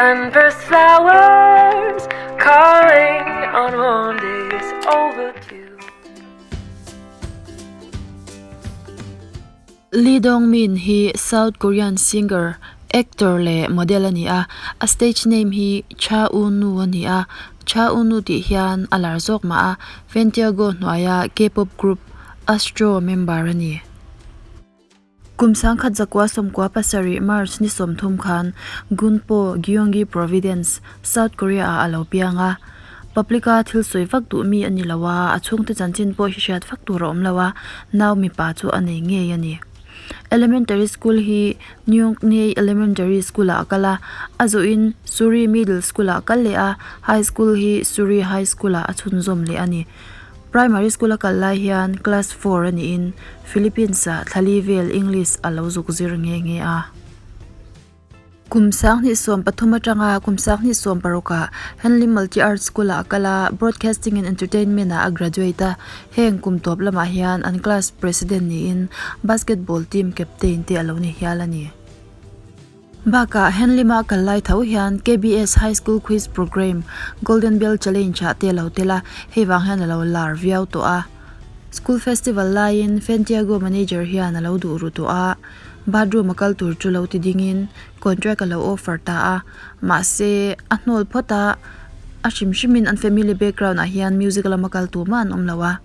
Sunburst flowers calling on warm days overdue. Lee Dong Min hi South Korean singer, actor leh model a ni a, a stage name hi Cha Eun-woo a ni a, Cha Eun-woo tih hian a lar zawk mah a, Fantiago hnuaia K-pop group Astro member a ni. Kum sangkhat zakua sawmkua pasarih March ni 30 khan Gunpo, Gyeonggi Providence, South Korea ah a lo piang a. Public-a thil sawi vak duh mi a ni lo a, a chhungte chanchin pawh hi hriat vak tur a awm lo a, nau mipa chu a nei ngei a ni. Elementary School hi Nyungnei Elementary School ah a kal a, a zuin Suri Middle School ah a kal leh a, High School hi Suri High School ah a chhunzawm leh a ni. Primary School a kal lai hian Class 4 a niin Philippines ah thlali vel English a lo zuk zir nghe nghe a. Kum 2013 atanga kum 2016 ah Henley Multi Arts School ah a kal a, Broadcasting and Entertainment ah a graduate a, heng kum tawp lamah hian an class president niin basketball team captain te a lo ni hial a ni. Bakah Henley-a kal lai tho hian KBS High School Quiz Programme Golden Bell Challenge-ah te a lo tel a, hei vang hian a lo lar viau tawh a. School Festival laiin Fantiago manager hian a lo duh ru tawh a, bathroom a kal tur chu lo ti dingin contract a lo offer ta a, mahse a hnawl phawt a, a hrim hrimin an family background-ah hian music lama kal tur mah an awm lo a.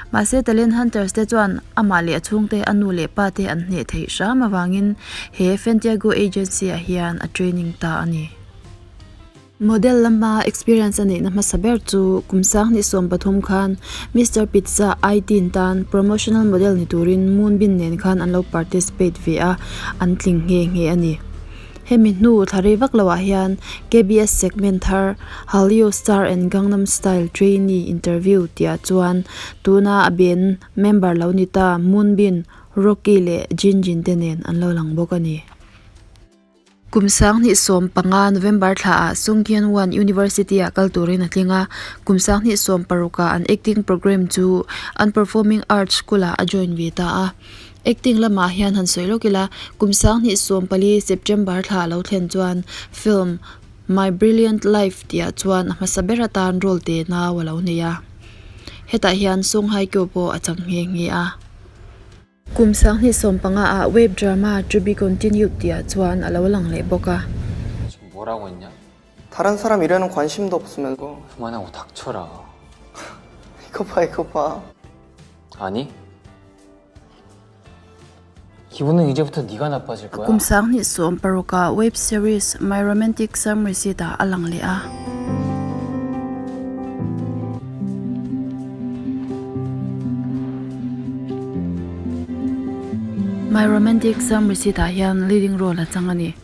Mahse Talent Hunters te chuan amah leh a chhungte a nu leh pa te an hneh theih hram avangin he Fantiago Agency ah hian a training ta a ni. Model lama experience a neihna hmasa ber chu kum 2013 khan Mister Pizza I-Teen tan promotional model ni turin Moonbin nen khan an lo participate ve a, an tling nghe nghe a ni. Hemi hnu thla rei vak loah hian KBS segment thar Hallyu Star and Gangnam Style Trainee Interview tihah chuan tuna a band member lo ni ta Moonbin, Rocky leh Jinjin te nen an lo lang bawk a ni. Kum 2015 November thlaah Sungkyunkwan University-ah kal turin a tling a, kum 2016-ah an acting programme chu an Performing Arts School-ah a join ve ta a. Acting lamah hian han sawi lawk ila, kum 2014 September thla a lo thlen chuan film My Brilliant Life tihah chuan a hmasa ber atan role te nau a lo nei a. Hetah hian Song Hye Kyo pawh a chang nghe nghe a. Kum 2015 ah web drama To Be Continued tihah chuan a lo lang leh bawk a. 지금 뭐라고 했냐? 다른 사람 일에는 관심도 없으면서 그만하고 닥쳐라. 이거 봐 이거 봐 아니? 기분은 이제부터 네가 나빠질 거야. Kum 2016 ah web series My Romantic Sam Receipt ah a lang leh a. My Romantic Sam Receipt ah hian leading role a chang a ni.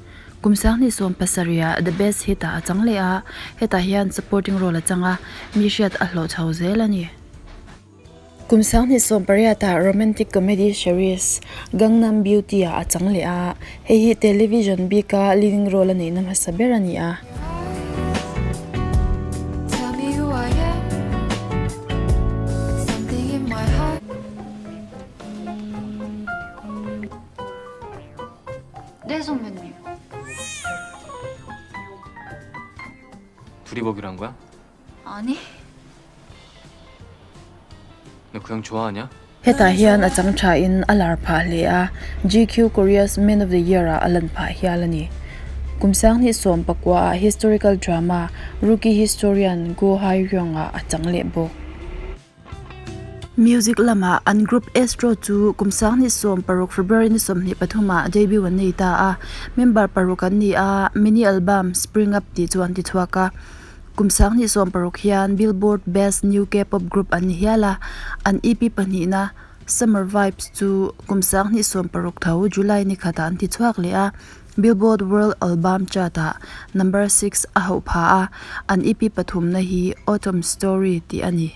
Kum 2017 ah The Best Hit ah a chang leh a, hetah hian supporting role a chang a, mi hriat a hlawh chho zel a ni. Kum 2018 ah romantic comedy series Gangnam Beauty ah a chang leh a, hei hi television bika leading role a neihna hmasa ber a ni a. Tell me who I am. Something in my heart. 네 선배님. 둘이 보기로 한 거야? 아니. 너 그 형 좋아하냐? Hetah hian a chang thain a lar phah hle a, GQ Korea's Man of the Year ah a lan phah hial a ni. Kum 2019 ah historical drama Rookie Historian Go Hae-ryong ah a chang leh bawk. Music lamah an group Astro chu kum 2016 February ni 23 ah debut an nei ta a, member paruk an ni a, mini album Spring Up tih chu an ti chhuak a. Kum 2016 hian Billboard Best New K-pop Group an ni hial a, an EP pahnihna Summer Vibes chu kum 2016 tho July ni khatah an ti chhuak leh a, Billboard World Album Chart-ah number 6 a hauh pha a, an EP pathumna hi Autumn Story tih a ni.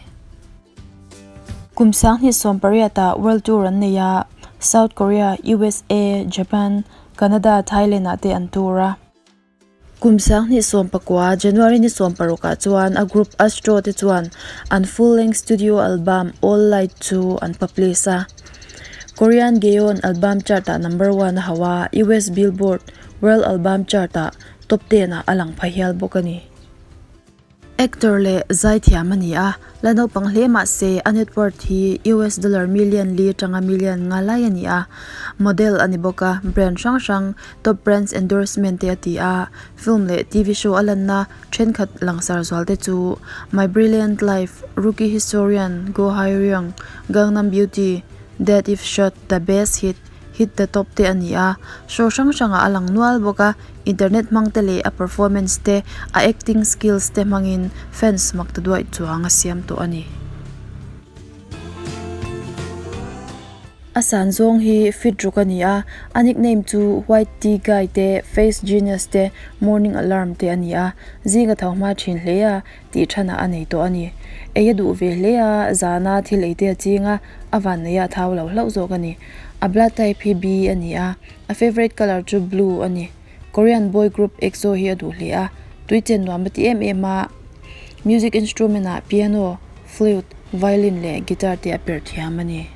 Kum 2018 ah World Tour an nei a, South Korea, USA, Japan, Canada, Thailand ah te an tour a. Kum 2019 January ni 16 ah chuan a group Astro te chuan an full-length studio album All Light chu an publish a. Korean Gaon album chart ah number one a hauh a, US Billboard World Album Chart ah. Top ten ah a lang pha hial bawk a ni. Actor leh zaithiam a ni a, la naupang hle mah se a net worth hi US dollar million li atanga million nga lai a ni a. Model a ni bawk a, brand hrang hrang top brands endorsement te a ti a, film leh TV show a lanna thenkhat langsar zual te chu My Brilliant Life, Rookie Historian, Go Hye-ryung, Gangnam Beauty, Dead If Shot, The Best Hit, Hit the Top te a ni a, show hrang hrangah a lang nual bawk a, internet hmang te leh a performance te, a acting skills te hmangin fans mak ta duaih chuang a siam tawh a ni. A san zawng hi fit ruk a ni a, a nickname chu White Tea Guy te, Face Genius te, Morning Alarm te a ni a, zing a tho hma thin hle a, tih thanah a nei tawh a ni. Ei a duh ve hle a, zana thil ei te a ching a, a vanneih a thau lo hlauh zawk a ni. A blood type hi B a ni a, a favourite colour chu blue a ni. Korean boy group EXO hi a duh hle a, tui chen nuam a ti em em a. Music instrument ah piano, flute, violin leh guitar te a perh thiam a ni.